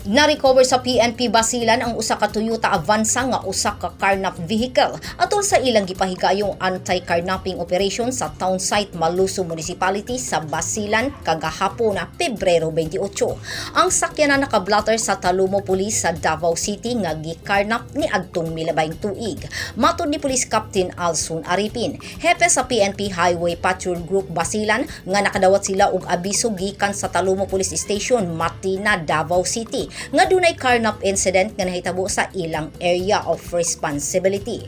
Na-recover sa PNP Basilan ang usa ka Toyota Avanza nga usa ka carnap vehicle atol sa ilang gipahigayong anti-carnapping operation sa town site, Maluso Municipality sa Basilan kagahapon na Pebrero 28. Ang sakyanan naka-blotter sa Talomo Police sa Davao City nga gikarnap ni adtong milabayng tuig. Matod ni Police Captain Alson Aripin, hepe sa PNP Highway Patrol Group Basilan, nga nakadawat sila og abiso gikan sa Talomo Police Station, Matina, Davao City nga dunay carnap incident nga nahitabo sa ilang area of responsibility.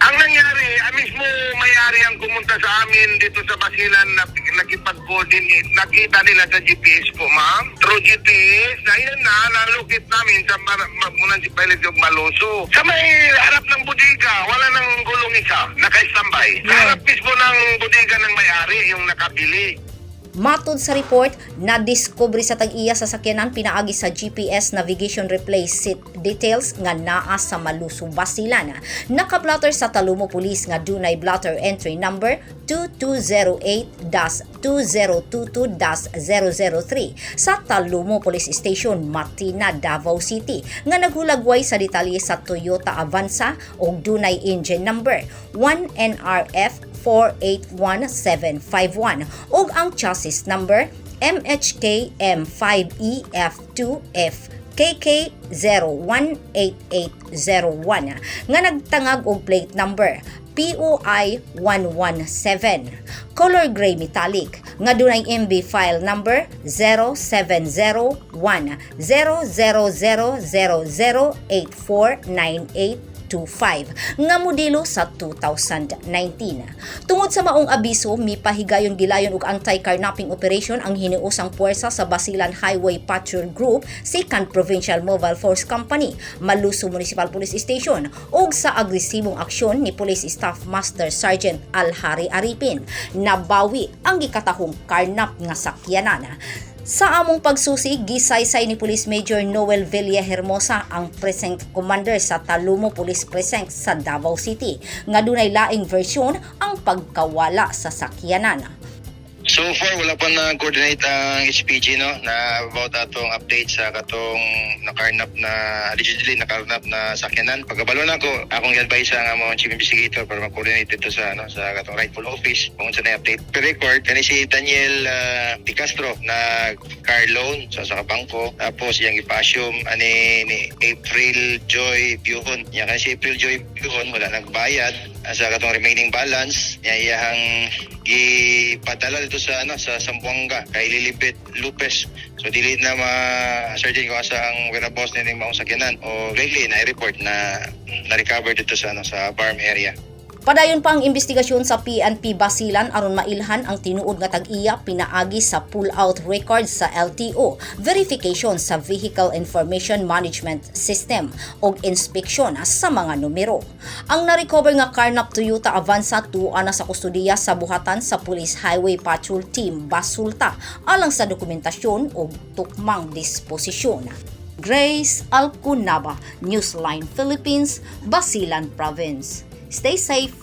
Ang nangyari, mismo may-ari ang pumunta sa amin dito sa Basilan na nakipag-coordinate. Nakita nila sa GPS po, ma'am. Through GPS, na yun na, na-locate namin sa Municipality of Maluso. Sa may harap ng bodega, wala nang gulong isa, naka-standby. Sa harap mismo ng bodega ng may-ari, yung nakabili. Matod sa report, na-discover sa tag-iya sa sakyanan pinaagi sa GPS navigation replay seat details nga naa sa Maluso, Basilan. Naka-blotter sa Talomo Police nga dunay blotter entry number 2208-2022-003 sa Talomo Police Station, Matina, Davao City nga naghulagway sa detalye sa Toyota Avanza og dunay engine number 1NRF 481751 ug ang chassis number MHK M5EF2F KK018801 nga nagtangag og plate number POI 117 color gray metallic nga dunay MB file number 0701 000008498 25 nga modelo sa 2019. Tungod sa maong abiso, mipahigayon gilayon og anti-carnapping operation ang hiniusang puwersa sa Basilan Highway Patrol Group, Second Provincial Mobile Force Company, Maluso Municipal Police Station ug sa agresibong aksyon ni Police Staff Master Sergeant Alhari Aripin. Nabawi ang gikatahong carnap nga sakyanan. Sa among pagsusi, gisaysay ni Police Major Noel Villahermosa, ang precinct commander sa Talomo Police Precinct sa Davao City, nga dunay laing versyon ang pagkawala sa sakyanan. So far, wala pa na-coordinate ang HPG, no, na about atong update sa katong nakarnap na, allegedly nakarnap na sakyanan. Pagkabalo na ako, akong i-advise ang among chief investigator para ma-coordinate dito sa ano, sa katong rightful office kung unsa na update. Per record, kani si Daniel Di Castro na car loan sa bangko. Tapos iyang ipa-assume ani ni April Joy Buhon. Nya kani si April Joy Buhon wala nagbayad sa katong remaining balance. Nya iyang gipadala dito sa ano, sa Zamboanga kay Lilibet Lopez. So dili na ma-ascertain kung asa ang whereabouts nining maong sakyanan o lately na report na na-recover dito sa ano, sa farm area. Padayon pa ang investigasyon sa PNP Basilan aron mailhan ang tinuod nga tag-iya pinaagi sa pull-out records sa LTO, verification sa Vehicle Information Management System ug inspeksyon sa mga numero. Ang na-recover nga carnap Toyota Avanza tuwa na sa kustodiya sa buhatan sa Police Highway Patrol Team Basulta alang sa dokumentasyon ug tukmang disposisyon. Grace Alcunaba, Newsline Philippines, Basilan Province. Stay safe.